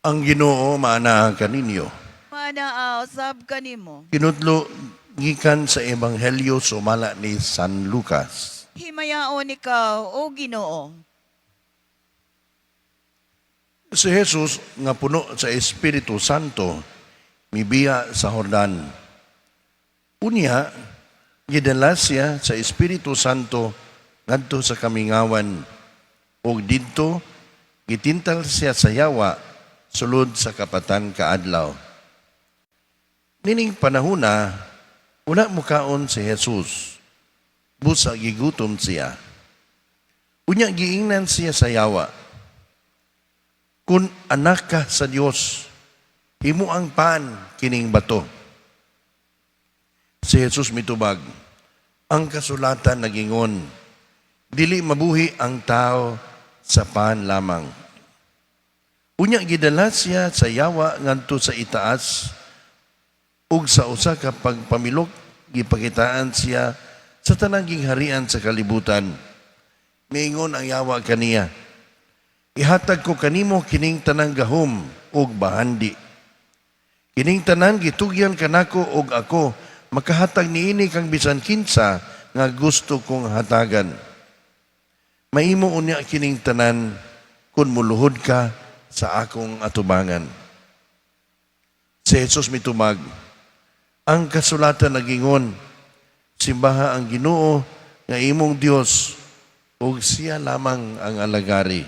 Ang Ginoo maanaa kaninyo. Maanaa usab kanimo. Kinutlo gikan sa Ebanghelyo sumala ni San Lucas. Himayaon ikaw, O Ginoo. Si Jesus nga puno sa Espiritu Santo mibiya sa Jordan. Unya, gidala siya sa Espiritu Santo ngadto sa kamingawan ug didto gitintal siya sa yawa sulod sa kapatan ka adlaw. Nining panahuna, wala mukaon si Jesus. Busa gigutom siya. Unya giingnan siya sa yawa, "Kung anak ka sa Dios, himoang pan kining bato." Si Jesus mitubag, "Ang kasulatan nagingon, dili mabuhi ang tao sa pan lamang." Unya gidala siya sa yawa ngadto sa itaas ug sa usa ka pagpamilok gipakitaan siya sa tanang gingharian sa kalibutan. Miingon ang yawa kaniya, "Ihatag ko kanimo kining tanang gahom ug bahandi. Kining tanan gitugyan kanako ug ako makahatag niini kang bisan kinsa nga gusto kong hatagan. Mahimo unya kining tanan kung muluhod ka sa akong atubangan." Si Jesus mitubag, "Ang kasulatan nagingon, simbaha ang Ginoo nga imong Dios ug siya lamang ang alagari."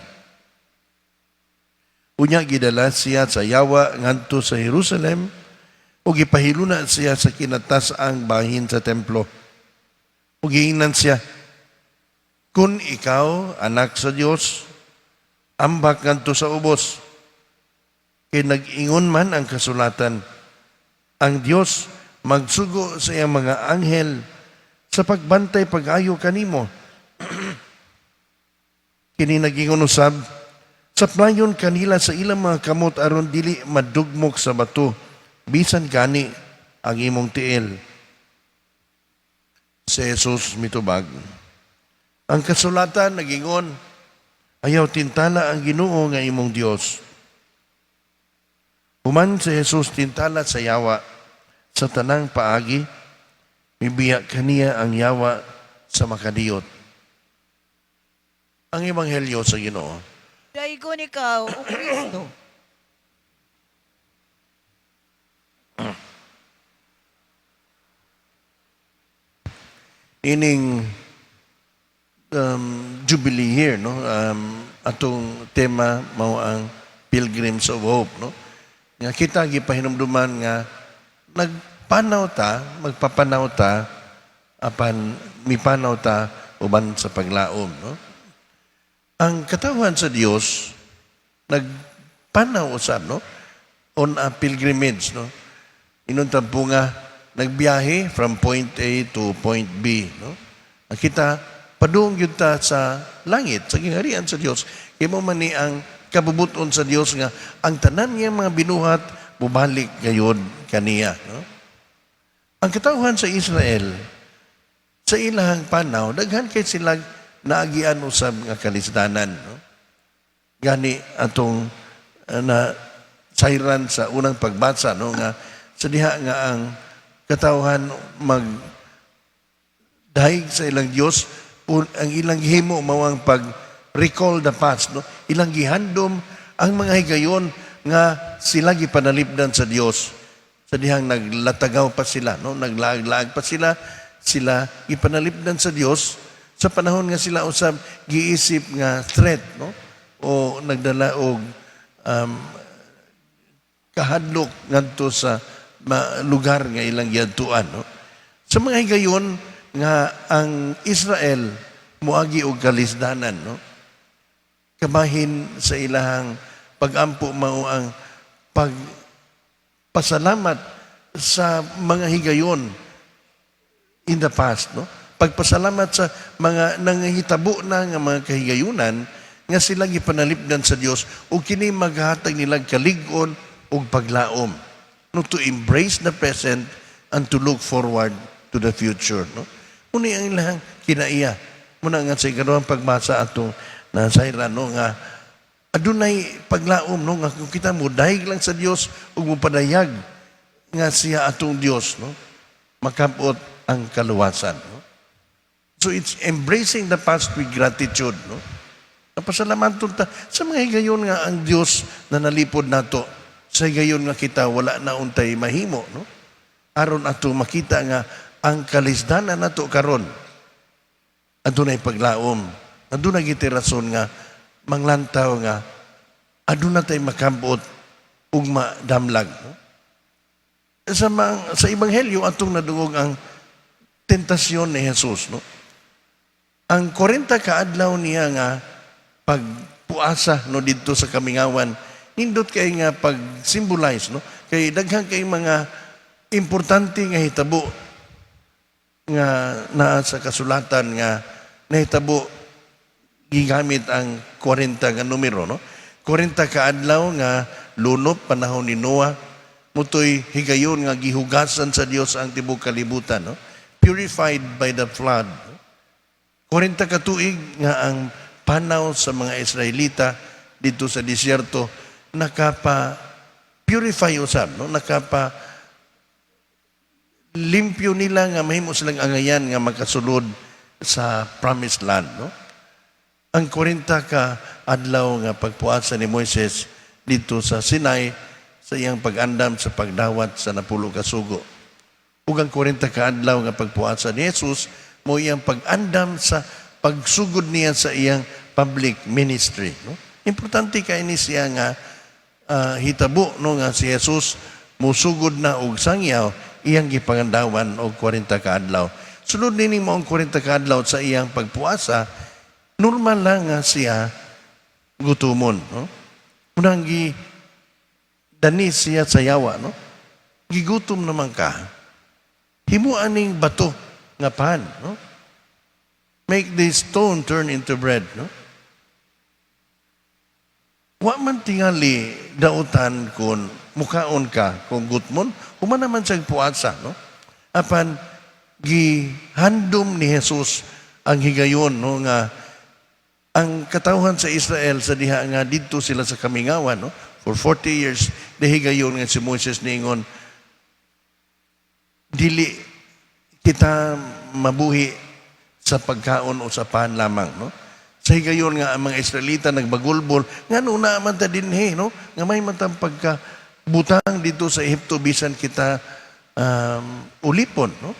Unya gidala siya sa yawa ngadto sa Jerusalem ug gipahiluna siya sa kinatas-ang bahin sa templo. Ug giingnan siya, "Kung ikaw anak sa Dios, ambak ngadto sa ubos. Kay nag-ingon man ang kasulatan, ang Dios magsugo sa iyang mga anghel sa pagbantay pag-ayo kanimo. Kini nagingon usab, saplayon ka nila sa ilang mga kamot aron dili madugmok sa bato, bisan gani ang imong tiil." Si Jesus mitubag, "Ang kasulatan nagingon, ayaw tintala ang Ginoo nga imong Dios." Human si Jesus tintala sa yawa sa tanang paagi, mibiya kaniya ang yawa sa makadiyot. Ang Ebanghelyo sa Ginoo. Daygon ikaw, O Kristo. Ining Jubilee here, no? Atong tema mao ang Pilgrims of Hope, no? Nga kita gipahinumduman nga nagpanaw ta, magpapanaw ta, apan mipanaw ta uban sa paglaom, no? Ang katawhan sa Dios nagpanaw usab, no? On a pilgrimage, no? Ingon po nga nagbiyahe from point A to point B, no? Ang kita padung gyud ta sa langit, sa gingharian sa Dios. Kay mao man ni ang kabubuton sa Dios nga ang tanan niyang mga binuhat bubalik gayod kaniya, no? Ang katawhan sa Israel sa ilahang panaw, daghan kay sila naagian usab nga kalisdanan, no? Gani atong na sayran sa unang pagbasa, no, nga sa diha nga ang katawhan mag dahig sa ilang Dios, ang ilang gihimo mao ang pag recall the past, no? Ilang gihandom ang mga higayon nga sila gipanalipdan sa Dios sa dihang naglatagaw pa sila, no? Naglaag-laag pa sila, sila gipanalipdan sa Dios sa panahon nga sila usab giisip nga threat, no, o nagdala og kahadlok ngadto sa lugar nga ilang giadtuan, no? Sa mga higayon nga ang Israel moagi og kalisdanan, no, kabahin sa ilahang pagampo mao ang pagpasalamat sa mga higayon in the past, no? Pagpasalamat sa mga nangahitabo na nga mga kahigayunan nga sila gipanalipdan sa Dios ug kini maghatag nila kalig-on ug paglaom, no, to embrace the present and to look forward to the future, no? Muni ang ilang kinaiya. Muna nga sa ikaduhang pagbasa atong nasayran, no, nga Adunay paglaom, no, nga kung kita modayeg lang sa Dios ug mopadayag nga siya atong Dios, no, makabot ang kaluwasan, no? So it's embracing the past with gratitude, no? Napasalamaton ta sa mga higayon nga ang Dios na nalipod nato sa higayon nga kita wala na untay mahimo, no? Aron ato makita nga ang kalisdanan nato karon, adunay paglaom, adunay giti rason nga manglantaw nga aduna tay makabot ug madamlag, no? Sa ebanghelyo, atong nadungog ang tentasyon ni Jesus, no? Ang 40 ka adlaw niya nga pagpuasa, no, didto sa kamingawan, nindot kay nga pag-symbolize, no, kay daghan kay mga importante nga hitabo nga naa sa kasulatan nga nahitabo gigamit ang 40 nga numero, no? 40 ka adlaw nga lunop panahon ni Noah, mutoy higayon nga gihugasan sa Dios ang tibok kalibutan, no, purified by the flood. 40 ka tuig nga ang panaw sa mga Israelita dito sa disyerto nakapa purify usab, no, nakapa limpyo nila nga mahimo silang angayan nga makasulod sa promised land, no? Ang 40 ka adlaw nga pagpuasa ni Moises dito sa Sinai sa iyang pag-andam sa pagdawat sa 10 ka sugo. Ug ang 40 ka adlaw nga pagpuasa ni Jesus mo iyang pag-andam sa pagsugod niya sa iyang public ministry, no? Importante kay ni siya nga hitabo, no, nga si Jesus musugod na og sangyaw, iyang gipangandawan og 40 ka adlaw. Sulod nining maong 40 ka adlaw sa iyang pagpuasa, normal lang nga siya gutumon, no? Unang gi dani siya sa yawa, no? "Gigutom naman ka. Himuan ning bato nga pan, no? Make this stone turn into bread, no?" Wa man tingali dautan kung mukaon ka kung gutmon, human naman siya puasa, no? Apan gihandom ni Jesus ang higayon, no, nga ang katawhan sa Israel sa diha nga didto sila sa kamingawan, no, for 40 years, higayon nga si Moises niingon, "Dili kita mabuhi sa pagkaon o sa pan lamang," no? Sa higayon nga ang mga Israelita nagbagulbol ngano na man ta dinhi, no, nga may man tang pagka butang dito sa Ehipto bisan kita ulipon, no?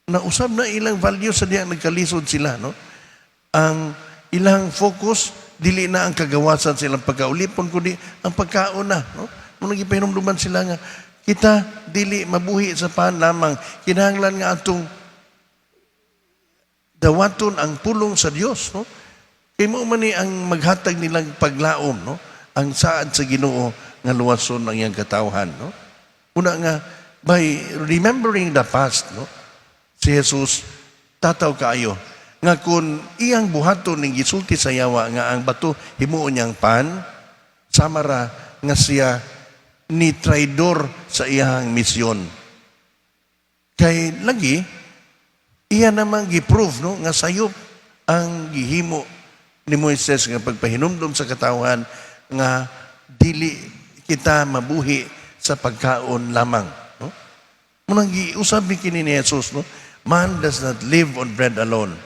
Nausab na ilang value sa diha nagkalisod sila, no? Ang ilang focus dili na ang kagawasan silang pagkaulipon kundi ang pagkaon na, no? Mo gipahinumduman sila nga kita dili mabuhi sa pan lamang, kinahanglan nga atong dawaton ang pulong sa Dios, no? Kay mao man ni ang maghatag nilang paglaom, no, ang saad sa Ginoo nga luwason ang iyang katawhan, no? Una nga by remembering the past, no, si Jesus tataw kaayo nga kung iyang buhaton ning gisulti sa yawa nga ang bato himuon niyang pan, sama ra nga siya ni traidor sa iyang misyon. Kay lagi iya namang gi-prove, no, nga sayop ang gihimo ni Moises nga pagpahinumdom sa katawhan nga dili kita mabuhi sa pagkaon lamang, no? Munang giusab ni kini ni Jesus, no? "Man does not live on bread alone."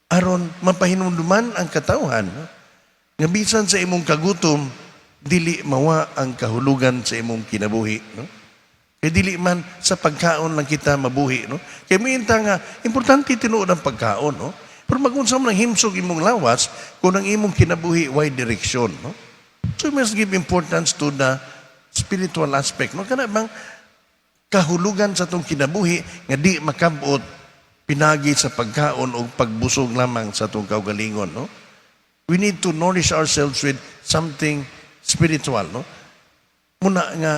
Aron mapahinumduman ang katawhan, no, nga bisan sa imong kagutom, dili mawa ang kahulugan sa imong kinabuhi, no? Kay dili man sa pagkaon lang kita mabuhi, no? Kay muinta nga importante tinuod ang pagkaon, no? Pero magunsa man ang himsog imong lawas kung ang imong kinabuhi way direksyon, no? So we must give importance to the spiritual aspect, no? Kana bang kahulugan sa atong kinabuhi nga di makabot pinagi sa pagkaon o pagbusog lamang sa atong kaugalingon, no? We need to nourish ourselves with something spiritual, no? Muna nga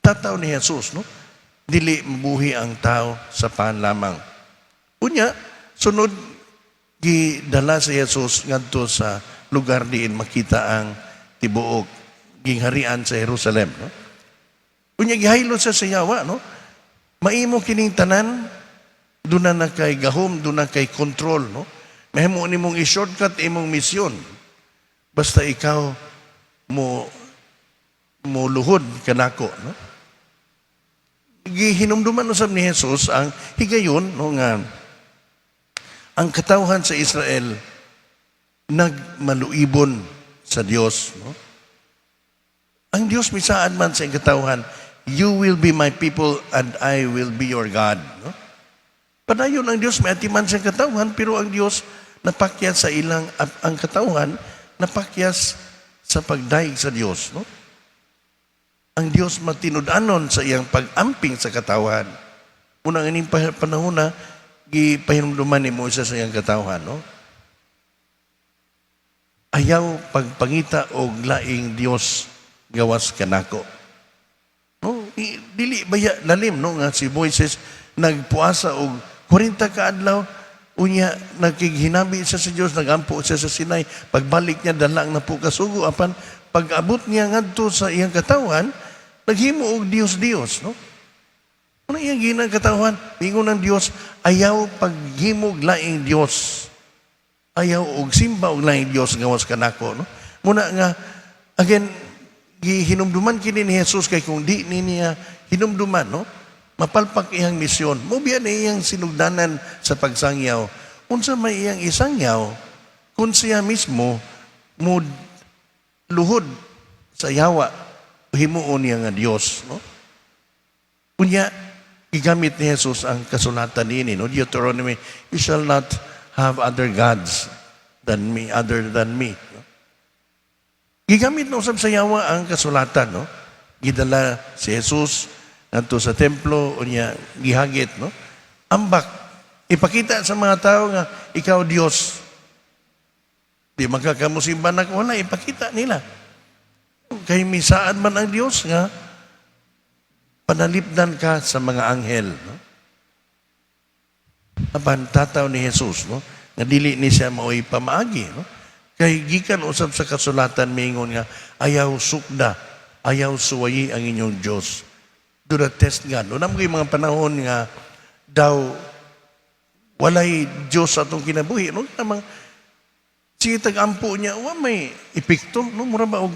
tataw ni Jesus, no? Dili mabuhi ang tao sa pan lamang. Unya, sunod gidala si Jesus ngadto sa lugar diin makita ang tibuok gingharian sa Jerusalem, no? Unya gihaylo siya sa yawa, no? "Maimo kining tanan, duna na kay gahom, duna kay control, no? Mahimo nimong i-shortcut imong misyon." Basta ikaw mo luhod kanako, no? Gihinumduman usab ni Jesus ang higayon, no, nga ang katawhan sa Israel nagmaluibon sa Dios, no? Ang Dios misaad man sa iyang katawhan, "You will be my people and I will be your God," no? Padayon ang Dios may atiman sa katawhan, pero ang Dios napakyas sa ilang, ang katawhan napakyas sa pagdayeg sa Dios, no? Ang Dios matinud-anon sa iyang pag-amping sa katawhan. Unang ining panahon na gipahinumduman ni Moises sa iyang katawhan, no? Ayaw pagpangita og laing Dios gawas kanako. No, dili baya lalim, no, nga si Moises nagpuasa og 40 ka adlaw, unya nakighinabi siya sa Dios, nagampo siya sa Sinai. Pagbalik niya, dala ang napo ka sugo, apan pag-abot niya ngadto sa iyang katawhan, naghimo og Dios-Dios, no? Ano iyang ginang katawhan? Mingon ng Dios, "Ayaw paghimog laing Dios. Ayaw og simba og laing Dios gawas kanako," no? Muna nga again gihinumduman kini ni Jesus kay kung di ni niya hinumduman, no, mapalpak iyang misyon. Mo biya na iyang sinugdanan sa pagsangyaw. Unsa may iyang isangyaw kung siya mismo mo luhod sa yawa, himuon niya nga Dios, no? Unya gigamit ni Jesus ang kasulatan niini, no? Deuteronomy, "You shall not have other gods than me, other than me," no? Gigamit na usab sa yawa ang kasulatan, no? Gidala si Jesus ngadto sa templo, unya gihagit, no? "Ambak, ipakita sa mga tao nga ikaw Dios. Di magkakamusimba na wala, ipakita nila." Kay misaad man ang Dios nga panalipdan ka sa mga anghel, no? Apan tataw ni Jesus, no, nga dili ni siya maoy pamaagi, no? Kay gikan usab sa kasulatan miingon nga ayaw sukda, ayaw suwayi ang inyong Dios. Do not test God. No, namo mga panahon nga daw walay Dios sa atong kinabuhi, no? Namang sige tag-ampo niya, wa may epekto, no? Mura ba og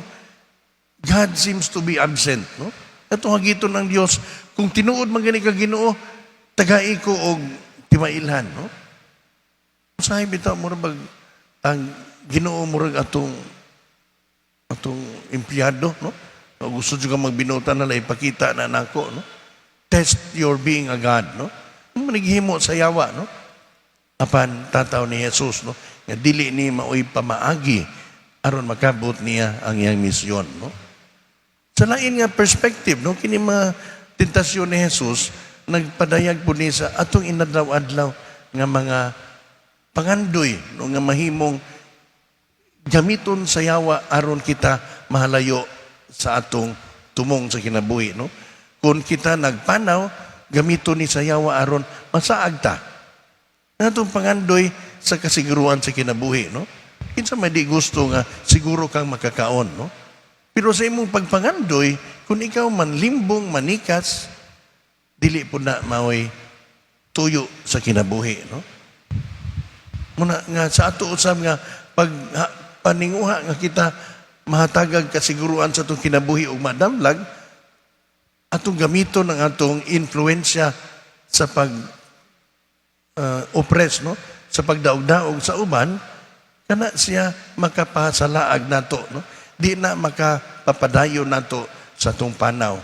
God seems to be absent, no? Ato hagiton ng Dios, "Kung tinuod man gani ka Ginoo, tagai ko og timailhan," no? Usahay bitaw mura bag ang Ginoo murag atong empleyado, no? O gusto juga magbinutan na lang, ipakita na nako, no? Test your being a God, no? Manighimo sa yawa, no? Apan tataw ni Jesus, no, nga dili ni maoy pamaagi aron makabot niya ang iyang misyon, no? Sa lain nga perspective, no, kini mga tentasyon ni Jesus nagpadayag po ni sa atong inadlaw-adlaw nga mga pangandoy, no, nga mahimong gamiton sa yawa aron kita mahalayo sa atong tumong sa kinabuhi, no? Kung kita nagpanaw, gamiton ni sa yawa aron masaag ta. Atong pangandoy sa kasiguruan sa kinabuhi, no? Kinsa may di gusto nga siguro kang makakaon, no? Pero sa imong pagpangandoy, kung ikaw manlimbong, manikas, dili po na maoy tuyo sa kinabuhi, no? Muna nga sa ato usab nga pag ha, paninguha nga kita mahatagag kasiguruan sa atong kinabuhi ug madamlag, atong gamiton ang atong influensya sa pag oppress, no, sa pagdaog-daog sa uban, kana siya makapasalaag nato, no? Di na makapapadayon nato sa atong panaw.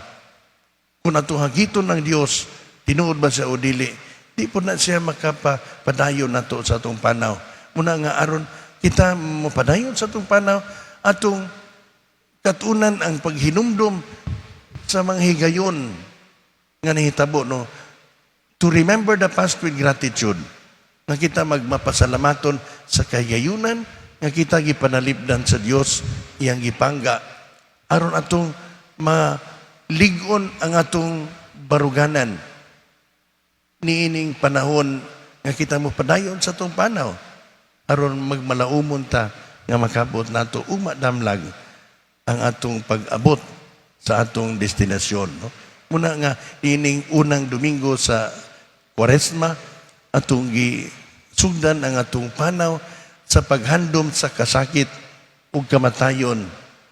Kung atong hagiton ng Dios, tinuod ba siya o dili, di po na siya makapadayon nato sa atong panaw. Muna nga aron kita mapadayon sa atong panaw, atong katunan ang paghinumdum sa mga higayon nga nahitabo, no? To remember the past with gratitude, nga kita magmapasalamaton sa kahigayunan nga kita gipanalipdan sa Dios, iyang gipangga aron atong malig-on ang atong baruganan niining panahon nga kita mo padayon sa atong panaw aron magmalaumon ta nga makabot nato ug madamlag ang atong pag-abot sa atong destinasyon, no? Muna nga ining unang Domingo sa Kwaresma, atong gisugdan ang atong panaw sa paghandom sa kasakit ug kamatayon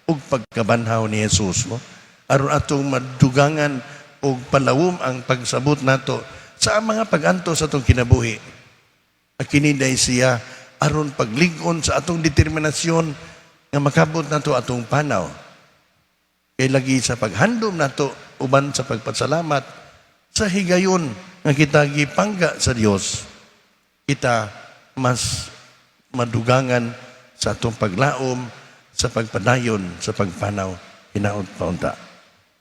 ug pagkabanhaw ni Jesus, no? Aron atong madugangan ug palawom ang pagsabot nato sa mga pag-antos sa atong kinabuhi. At kini diay siya aron paglig-on sa atong determinasyon nga makabot nato atong panaw. Kay lagi sa paghandom nato uban sa pagpasalamat sa higayon nga kita gipangga sa Dios, kita mas madugangan sa atong paglaom sa pagpadayon sa pagpanaw hinaot paunta.